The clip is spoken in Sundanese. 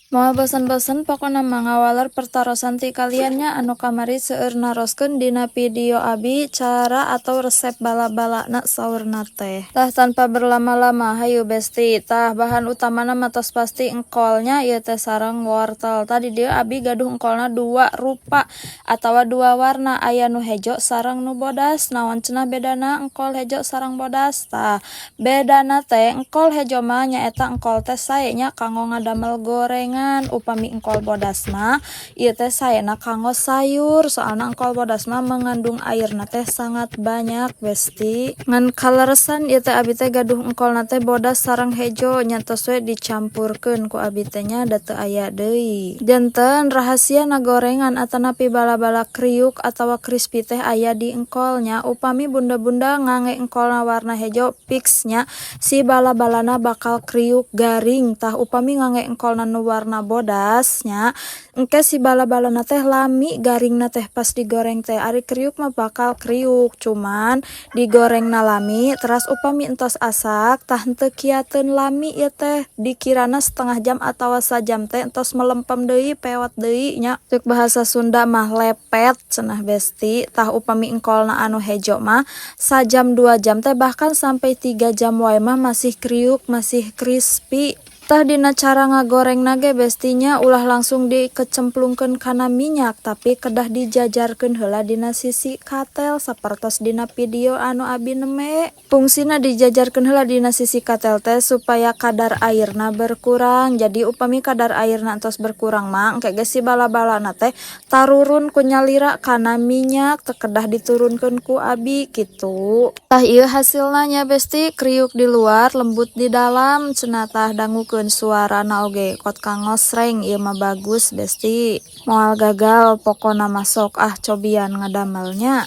Moal bosen-bosen pokona mah ngawaler pertarosan ti kalian nya, anu kamari seueur naroskeun dina video abi cara atau resep bala-balana saurna teh. Tah, tanpa berlama-lama, hayu, Besti. Tah, bahan utamana mah tos pasti engkolnya ieu teh sareng wortel. Tah, di dieu abi gaduh engkolna dua rupa atawa dua warna, aya nu hejo sareng nu bodas. Naon cenah bedana engkol hejo sareng bodas? Tah, bedana teh engkol hejo mah nyaeta engkol teh sae nya kanggo ngadamel gorengan. Upami engkol bodas mah ieu teh saena kanggo sayur, soalna engkol bodas mah mengandung airna teh sangat banyak, Besti. Ngan kaleresan ieu teh abi teh gaduh engkolna teh bodas sareng hejo nya, tos we dicampurkeun ku abi teh nya, da teu aya deui. Janten rahasiana gorengan atanapi bala-bala kriuk atawa crispy teh aya di engkolnya. Upami bunda-bunda ngangge engkolna warna hejo, fix nya si bala-balana bakal kriuk garing. Tah, upami ngangge engkolna nu warna bodas nya, engke si bala-balana teh lami garingna teh pas digoreng teh. Ari kriuk mah bakal kriuk, cuman digorengna lami, teras upami entos asak tah henteu kiateun lami ieu teh, dikirana setengah jam atawa sajam teh entos melempem deui, pewot deui nya. Ceuk bahasa Sunda mah lepet cenah, Besti. Tah, upami engkolna anu hejo mah sajam, 2 jam teh, bahkan sampai 3 jam wae mah masih kriuk, masih crispy. Tah, dina cara ngagorengna ge, Besti nya, ulah langsung dikecemplungkeun kana minyak, tapi kedah dijajarkeun heula dina sisi katel sapertos dina video anu abi nembe. Fungsina dijajarkeun heula dina sisi katel teh supaya kadar airna berkurang. Jadi upami kadar airna entos berkurang mah engke ge si bala-balana teh tarurun ku nyalira kana minyak, teu kedah diturunkeun ku abi kitu. Tah, ieu hasilna nya, Besti, kriuk di luar, lembut di dalam cenah. Tah, dangukeun suarana oge kot ka ngosreng. Ieu mah bagus, Besti, moal gagal pokona mah. Sok ah, cobian ngadamelnya.